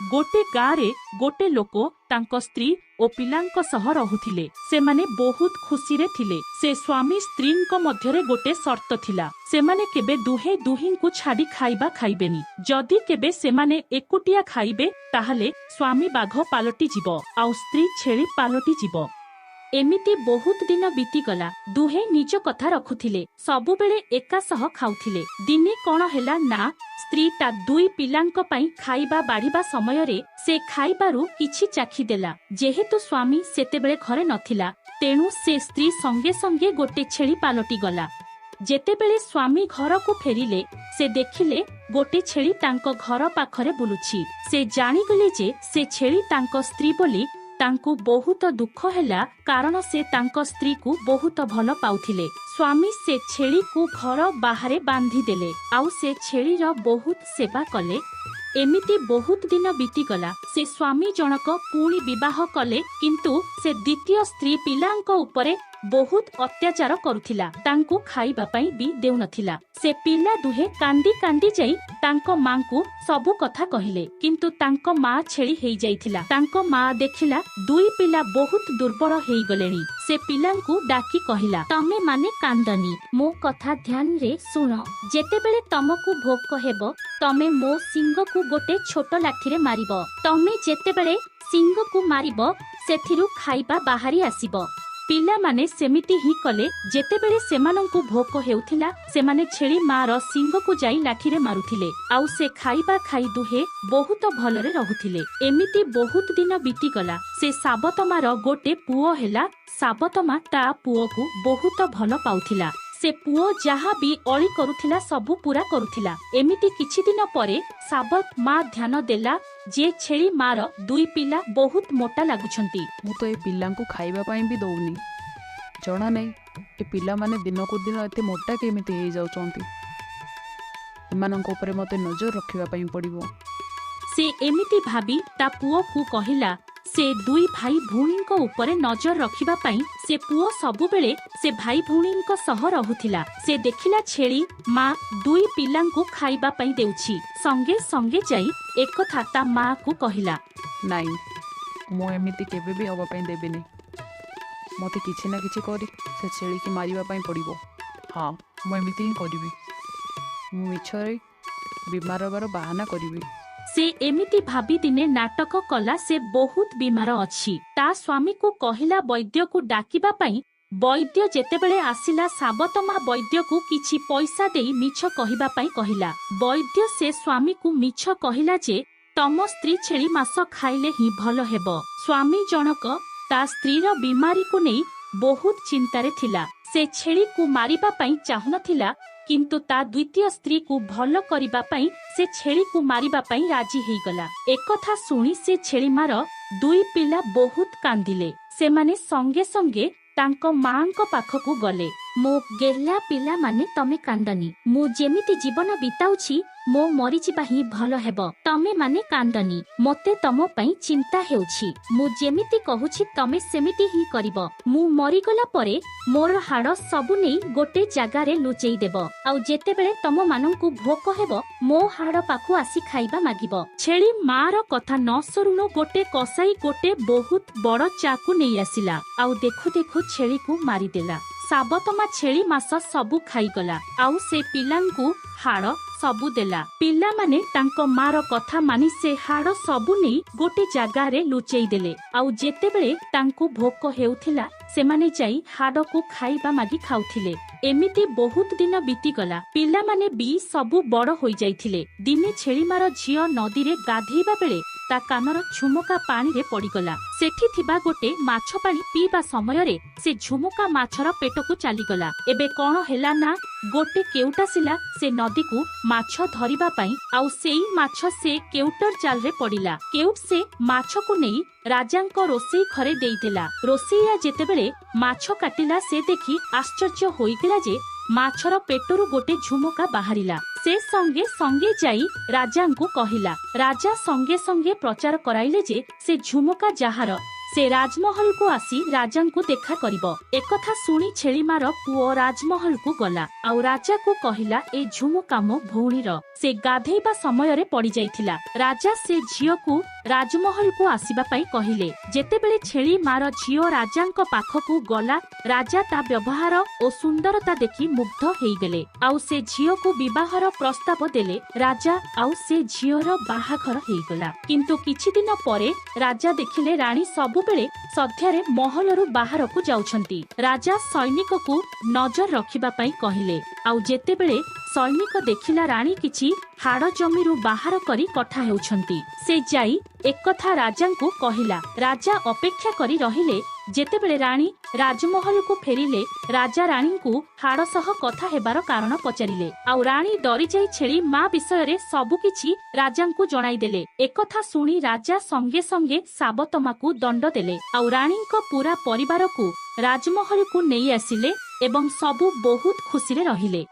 ଗୋଟେ ଗାଁରେ ଗୋଟେ ଲୋକ ତାଙ୍କ ସ୍ତ୍ରୀ ଓ ପିଲାଙ୍କ ସହ ରହୁଥିଲେ। ସେମାନେ ବହୁତ ଖୁସିରେ ଥିଲେ। ସେ ସ୍ୱାମୀ ସ୍ତ୍ରୀଙ୍କ ମଧ୍ୟରେ ଗୋଟେ ସର୍ତ୍ତ ଥିଲା, ସେମାନେ କେବେ ଦୁହେଁ ଦୁହିଁଙ୍କୁ ଛାଡି ଖାଇବା ଖାଇବେନି। ଯଦି କେବେ ସେମାନେ ଏକୁଟିଆ ଖାଇବେ, ତାହେଲେ ସ୍ୱାମୀ ବାଘ ପାଲଟି ଯିବ ଆଉ ସ୍ତ୍ରୀ ଛେଳି ପାଲଟି ଯିବ। ଏମିତି ବହୁତ ଦିନ ବିତିଗଲା। ଦୁହେଁ ନିଜ କଥା ରଖୁଥିଲେ, ସବୁବେଳେ ଏକା ସହ ଖାଉଥିଲେ। ଦିନେ କଣ ହେଲା ନା, ସ୍ତ୍ରୀ ତା ଦୁଇ ପିଲାଙ୍କ ପାଇଁ ଖାଇବା ବାଢିବା ସମୟରେ ସେ ଖାଇବାରୁ କିଛି ଚାଖିଦେଲା। ଯେହେତୁ ସ୍ୱାମୀ ସେତେବେଳେ ଘରେ ନଥିଲା, ତେଣୁ ସେ ସ୍ତ୍ରୀ ସଙ୍ଗେ ସଙ୍ଗେ ଗୋଟେ ଛେଳି ପାଲଟି ଗଲା। ଯେତେବେଳେ ସ୍ୱାମୀ ଘରକୁ ଫେରିଲେ, ସେ ଦେଖିଲେ ଗୋଟେ ଛେଳି ତାଙ୍କ ଘର ପାଖରେ ବୁଲୁଛି। ସେ ଜାଣିଗଲେ ଯେ ସେ ଛେଳି ତାଙ୍କ ସ୍ତ୍ରୀ ବୋଲି। ତାଙ୍କୁ ବହୁତ ଦୁଃଖ ହେଲା, କାରଣ ସେ ତାଙ୍କ ସ୍ତ୍ରୀକୁ ବହୁତ ଭଲ ପାଉଥିଲେ। ସ୍ୱାମୀ ସେ ଛେଳିକୁ ଘର ବାହାରେ ବାନ୍ଧିଦେଲେ ଆଉ ସେ ଛେଳିର ବହୁତ ସେବା କଲେ। ଏମିତି ବହୁତ ଦିନ ବିତିଗଲା। ସେ ସ୍ୱାମୀ ଜଣକ ପୁଣି ବିବାହ କଲେ, କିନ୍ତୁ ସେ ଦ୍ୱିତୀୟ ସ୍ତ୍ରୀ ପିଲାଙ୍କ ଉପରେ ବହୁତ ଅତ୍ୟାଚାର କରୁଥିଲା, ତାଙ୍କୁ ଖାଇବା ପାଇଁ ବି ଦେଉନଥିଲା। ସେ ପିଲା ଦୁହେଁ କାନ୍ଦି କାନ୍ଦି ଯାଇ ତାଙ୍କ ମାଙ୍କୁ ସବୁ କଥା କହିଲେ, କିନ୍ତୁ ତାଙ୍କ ମା ଛେଳି ହେଇଯାଇଥିଲା। ତାଙ୍କ ମା ଦେଖିଲା ଦୁଇ ପିଲା ବହୁତ ଦୁର୍ବଳ ହେଇଗଲେଣି। ସେ ପିଲାଙ୍କୁ ଡାକି କହିଲା, ତମେ ମାନେ କାନ୍ଦନି, ମୋ କଥା ଧ୍ୟାନରେ ଶୁଣ। ଯେତେବେଳେ ତମକୁ ଭୋକ ହେବ, ତମେ ମୋ ଶିଙ୍ଗକୁ ଗୋଟେ ଛୋଟ ଲାଠିରେ ମାରିବ। ତମେ ଯେତେବେଳେ ଶିଙ୍ଗକୁ ମାରିବ, ସେଥିରୁ ଖାଇବା ବାହାରି ଆସିବ। ପିଲାମାନେ ସେମିତି ହିଁ କଲେ। ଯେତେବେଳେ ସେମାନଙ୍କୁ ଭୋକ ହେଉଥିଲା, ସେମାନେ ଛେଳି ମାର ଶିଙ୍ଗକୁ ଯାଇ ଲାଠିରେ ମାରୁଥିଲେ ଆଉ ସେ ଖାଇବା ଖାଇ ଦୁହେଁ ବହୁତ ଭଲରେ ରହୁଥିଲେ। ଏମିତି ବହୁତ ଦିନ ବିତିଗଲା। ସେ ସାବତମାର ଗୋଟେ ପୁଅ ହେଲା। ସାବତମା ତା ପୁଅକୁ ବହୁତ ଭଲ ପାଉଥିଲା। ସେ ପୁଅ ଯାହା ବି ଅଳି କରୁଥିଲା, ସବୁ ପୁରା କରୁଥିଲା। ଏମିତି କିଛି ଦିନ ପରେ ସାବତ ମା ଧ୍ୟାନ ଦେଲା ଯେ ଛେଳି ମାର ଦୁଇ ପିଲା ବହୁତ ମୋଟା ଲାଗୁଛନ୍ତି। ମୁଁ ତ ଏ ପିଲାଙ୍କୁ ଖାଇବା ପାଇଁ ବି ଦଉନି। ଜଣା ନାହିଁ ଏ ପିଲାମାନେ ଦିନକୁ ଦିନ ଏତେ ମୋଟା କେମିତି ହେଇଯାଉଛନ୍ତି। ଏମାନଙ୍କ ଉପରେ ମୋତେ ନଜର ରଖିବା ପାଇଁ ପଡ଼ିବ। ସେ ଏମିତି ଭାବି ତା ପୁଅକୁ କହିଲା ସେ ଦୁଇ ଭାଇ ଭଉଣୀଙ୍କ ଉପରେ ନଜର ରଖିବା ପାଇଁ। ସେ ପୁଅ ସବୁବେଳେ ସେ ଭାଇ ଭଉଣୀଙ୍କ ସହ ରହୁଥିଲା। ସେ ଦେଖିଲା ଛେଳି ମା ଦୁଇ ପିଲାଙ୍କୁ ଖାଇବା ପାଇଁ ଦେଉଛି। ସଙ୍ଗେ ସଙ୍ଗେ ଯାଇ ଏକଥା ତା ମାକୁ କହିଲା। ନାଇଁ, ମୁଁ ଏମିତି କେବେ ବି ହେବା ପାଇଁ ଦେବିନି। ମୋତେ କିଛି ନା କିଛି କରି ସେ ଛେଳିକି ମାରିବା ପାଇଁ ପଡ଼ିବ। ହଁ, ମୁଁ ଏମିତି ହିଁ କରିବି। ମୁଁ ମିଛରେ ବିମାର ହେବାର ବାହାନା କରିବି। ସେ ଏମିତି ଭାବି ଦିନେ ନାଟକ କଲା ସେ ବହୁତ ବିମାର ଅଛି। ତା ସ୍ୱାମୀକୁ କହିଲା ବୈଦ୍ୟକୁ ଡାକିବା ପାଇଁ। ବୈଦ୍ୟ ଯେତେବେଳେ ଆସିଲା, ସାବତମା ବୈଦ୍ୟକୁ କିଛି ପଇସା ଦେଇ ମିଛ କହିବା ପାଇଁ କହିଲା। ବୈଦ୍ୟ ସେ ସ୍ୱାମୀକୁ ମିଛ କହିଲା ଯେ ତମ ସ୍ତ୍ରୀ ଛେଳି ମାଂସ ଖାଇଲେ ହିଁ ଭଲ ହେବ। ସ୍ୱାମୀ ଜଣକ ତା ସ୍ତ୍ରୀର ବିମାରୀକୁ ନେଇ ବହୁତ ଚିନ୍ତାରେ ଥିଲା। ସେ ଛେଳିକୁ ମାରିବା ପାଇଁ ଚାହୁଁନଥିଲା, କିନ୍ତୁ ତା ଦ୍ୱିତୀୟ ସ୍ତ୍ରୀକୁ ଭଲ କରିବା ପାଇଁ ସେ ଛେଳିକୁ ମାରିବା ପାଇଁ ରାଜି ହେଇଗଲା। ଏକଥା ଶୁଣି ସେ ଛେଳିମାର ଦୁଇ ପିଲା ବହୁତ କାନ୍ଦିଲେ। ସେମାନେ ସଙ୍ଗେ ସଙ୍ଗେ ତାଙ୍କ ମାଙ୍କ ପାଖକୁ ଗଲେ। ମୋ ଗେହ୍ଲା ପିଲାମାନେ, ତମେ କାନ୍ଦନି। ମୁଁ ଯେମିତି ଜୀବନ ବିତାଉଛି, ମୋ ମରିଯିବା ହିଁ ଭଲ ହେବ। ତମେ ମାନେ କାନ୍ଦନି, ମୋତେ ତମ ପାଇଁ ଚିନ୍ତା ହେଉଛି। ମୁଁ ଯେମିତି କହୁଛି, ତମେ ସେମିତି ହିଁ କରିବ। ମୁଁ ମରିଗଲା ପରେ ମୋର ହାଡ଼ ସବୁ ନେଇ ଗୋଟେ ଜାଗାରେ ଲୁଚେଇ ଦେବ, ଆଉ ଯେତେବେଳେ ତମ ମାନଙ୍କୁ ଭୋକ ହେବ, ମୋ ହାଡ଼ ପାଖକୁ ଆସି ଖାଇବା ମାଗିବ। ଛେଳି ମାର କଥା ନ ସରୁଣୁ ଗୋଟେ କସାଇ ଗୋଟେ ବହୁତ ବଡ ଚାକୁ ନେଇ ଆସିଲା ଆଉ ଦେଖୁ ଦେଖୁ ଛେଳିକୁ ମାରିଦେଲା। ସାବତମା ଛେଳି ମାଂସ ସବୁ ଖାଇଗଲା ଆଉ ସେ ପିଲାଙ୍କୁ ହାଡ଼ ସବୁ ଦେଲା। ପିଲାମାନେ ତାଙ୍କ ମାର କଥା ମାନି ସେ ହାଡ଼ ସବୁ ନେଇ ଗୋଟେ ଜାଗାରେ ଲୁଚେଇ ଦେଲେ, ଆଉ ଯେତେବେଳେ ତାଙ୍କୁ ଭୋକ ହେଉଥିଲା, ସେମାନେ ଯାଇ ହାଡ଼କୁ ଖାଇବା ମାଗି ଖାଉଥିଲେ। ଏମିତି ବହୁତ ଦିନ ବିତିଗଲା। ପିଲାମାନେ ବି ସବୁ ବଡ ହୋଇଯାଇଥିଲେ। ଦିନେ ଛେଳିମାର ଝିଅ ନଦୀରେ ଗାଧେଇବା ବେଳେ ତା କାନର ଝୁମୁକା ପାଣିରେ ପଡିଗଲା। ସେଠି ଥିବା ଗୋଟେ ମାଛ ପାଣି ପିଇବା ସମୟରେ ସେ ଝୁମୁକା ମାଛର ପେଟକୁ ଚାଲିଗଲା। ଏବେ କଣ ହେଲା ନା, ଗୋଟେ କେଉଟ ଆସିଲା ସେ ନଦୀକୁ ମାଛ ଧରିବା ପାଇଁ, ଆଉ ସେଇ ମାଛ ସେ କେଉଟର ଜାଲରେ ପଡିଲା। କେଉଟ ସେ ମାଛକୁ ନେଇ ରାଜାଙ୍କ ରୋଷେଇ ଘରେ ଦେଇଦେଲା। ରୋଷେଇଆ ଯେତେବେଳେ ମାଛ କାଟିଲା, ସେ ଦେଖି ଆଶ୍ଚର୍ଯ୍ୟ ହୋଇଗଲା ଯେ ମାଛର ପେଟରୁ ଗୋଟେ ଝୁମୁକା ବାହାରିଲା। ସେ ସଙ୍ଗେ ସଙ୍ଗେ ଯାଇ ରାଜାଙ୍କୁ କହିଲା। ରାଜା ସଙ୍ଗେ ସଙ୍ଗେ ପ୍ରଚାର କରାଇଲେ ଯେ ସେ ଝୁମୁକା ଯାହାର, ସେ ରାଜମହଲକୁ ଆସି ରାଜାଙ୍କୁ ଦେଖା କରିବ। ଏକଥା ଶୁଣି ଛେଳିମାର ପୁଅ ରାଜମହଲକୁ ଗଲା ଆଉ ରାଜାକୁ କହିଲା, ଏ ଝୁମୁକା ମୋ ଭଉଣୀର, ସେ ଗାଧେଇବା ସମୟରେ ପଡିଯାଇଥିଲା। ରାଜା ସେ ଝିଅକୁ ରାଜମହଲକୁ ଆସିବା ପାଇଁ କହିଲେ। ଯେତେବେଳେ ଛେଳି ମାର ଝିଅ ରାଜାଙ୍କ ପାଖକୁ ଗଲା, ରାଜା ତା ବ୍ୟବହାର ଓ ସୁନ୍ଦରତା ଦେଖି ମୁଗ୍ଧ ହେଇଗଲେ ଆଉ ସେ ଝିଅକୁ ବିବାହର ପ୍ରସ୍ତାବ ଦେଲେ। ରାଜା ଆଉ ସେ ଝିଅର ବାହାଘର ହେଇଗଲା। କିନ୍ତୁ କିଛି ଦିନ ପରେ ରାଜା ଦେଖିଲେ ରାଣୀ ସବୁବେଳେ ସନ୍ଧ୍ୟାରେ ମହଲରୁ ବାହାରକୁ ଯାଉଛନ୍ତି। ରାଜା ସୈନିକକୁ ନଜର ରଖିବା ପାଇଁ କହିଲେ, ଆଉ ଯେତେବେଳେ ସୈନିକ ଦେଖିଲା ରାଣୀ କିଛି ହାଡ଼ ଜମିରୁ ବାହାର କରି କଥା ହେଉଛନ୍ତି, ସେ ଯାଇ ଏକଥା ରାଜାଙ୍କୁ କହିଲା। ରାଜା ଅପେକ୍ଷା କରି ରହିଲେ। ଯେତେବେଳେ ରାଣୀ ରାଜମହଲକୁ ଫେରିଲେ, ରାଜା ରାଣୀଙ୍କୁ ହାଡ଼ ସହ କଥା ହେବାର କାରଣ ପଚାରିଲେ, ଆଉ ରାଣୀ ଡରିଯାଇ ଛେଳି ମା ବିଷୟରେ ସବୁକିଛି ରାଜାଙ୍କୁ ଜଣାଇଦେଲେ। ଏକଥା ଶୁଣି ରାଜା ସଙ୍ଗେ ସଙ୍ଗେ ସାବତମାକୁ ଦଣ୍ଡ ଦେଲେ ଆଉ ରାଣୀଙ୍କ ପୁରା ପରିବାରକୁ ରାଜମହଲକୁ ନେଇ ଆସିଲେ ଏବଂ ସବୁ ବହୁତ ଖୁସିରେ ରହିଲେ।